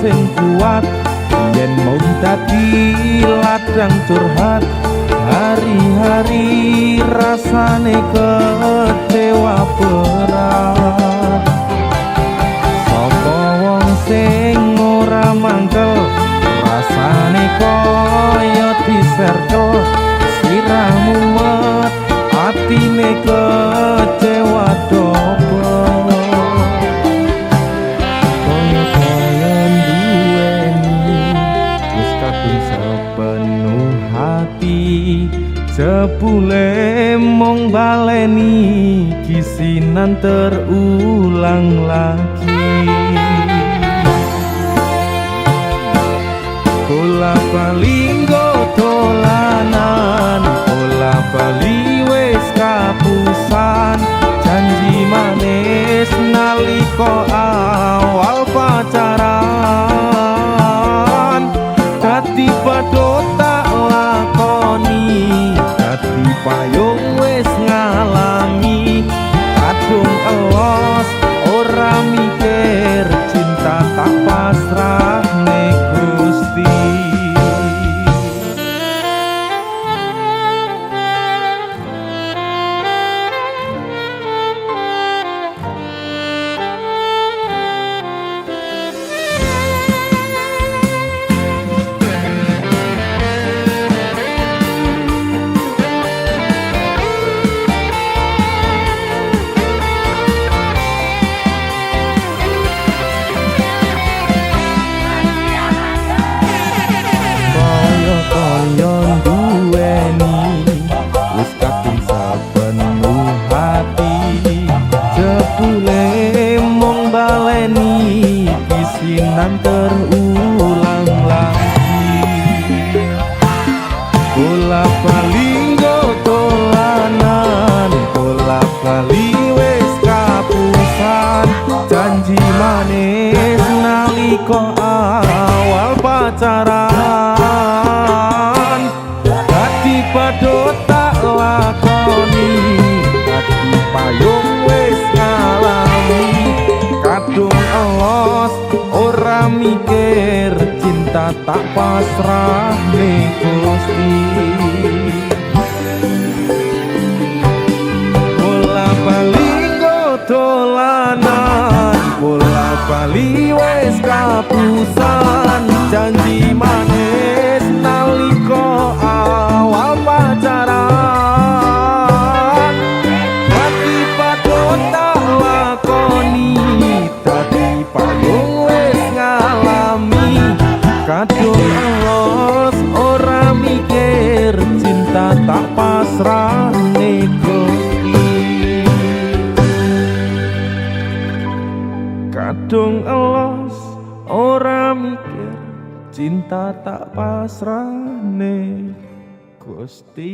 sing kuat. Yen mung dadi ladang curhat, hari-hari rasane kecewa berat. Sapa wong sing ora mangkel, rasane kaya diserkel, sirah mumet, atine kecewa dobel. Kaya-kaya nduweni, wis kadung sepenuh hati, jebule mung baleni, kisinan terulang lagi. Bola bali nggo dolanan, bola bali wis kapusan, janji manis nalika awal pacaran, dadi badut tak lakoni, dadi payung wis ngalami, kadung elos ora mikir, cinta tak pasrahne Gusti. Kaya-kaya nduweni, wis kadung sepenuh hati, jebule mung baleni, kisinan terulang lagi. Bola bali nggo dolanan, bola bali wis kapusan, janji manis nalika awal pacaran, dadi badut tak lakoni, dadi payung wis ngalami, kadung elos ora mikir, cinta tak pasrahne Gusti. Bola bali nggo dolanan, bola bali wis kapusan, janji manis nalika awal pacaran, dadi badut tak lakoni, dadi payung wis ngalami, kadung elos ora mikir, cinta tak pasrahne Gusti. Kadung elos ora mikir, cinta tak pasrahne Gusti.